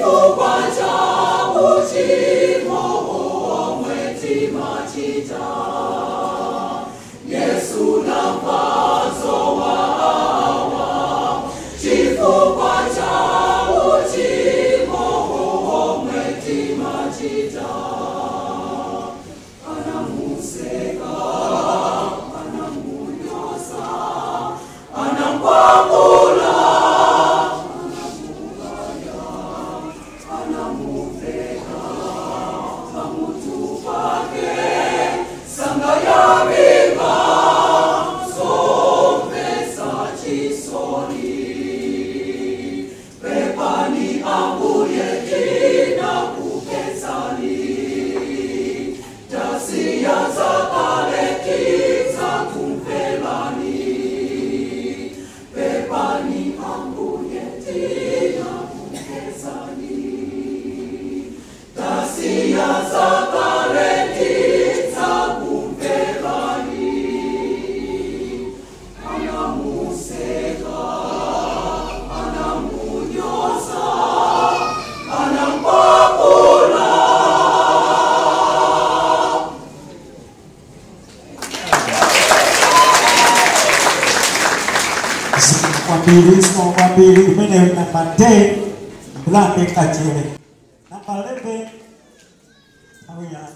Chifukwa cha uchimo omwe timachita. Yesu namva zowawa chifukwa cha uchimo omwe timachita. Anamuseka, anamunyoza, anamkwapula, anamubaya, anamuveka pamutu pake sanga ya minga zomvetsa chisoni. Pepani Ambuye tinakupezani, tasiya zakale tidzakumverani. Pepani Ambuye tinakupezani, tasiya zakale tidzakumverani. Anamuseka, anamunyoza, anamkwapula. Zikomo kwambiri, zikomo kwambiri. Imeneyo namba 10, Mlande Kachere. Namba 11, nthawi yanu.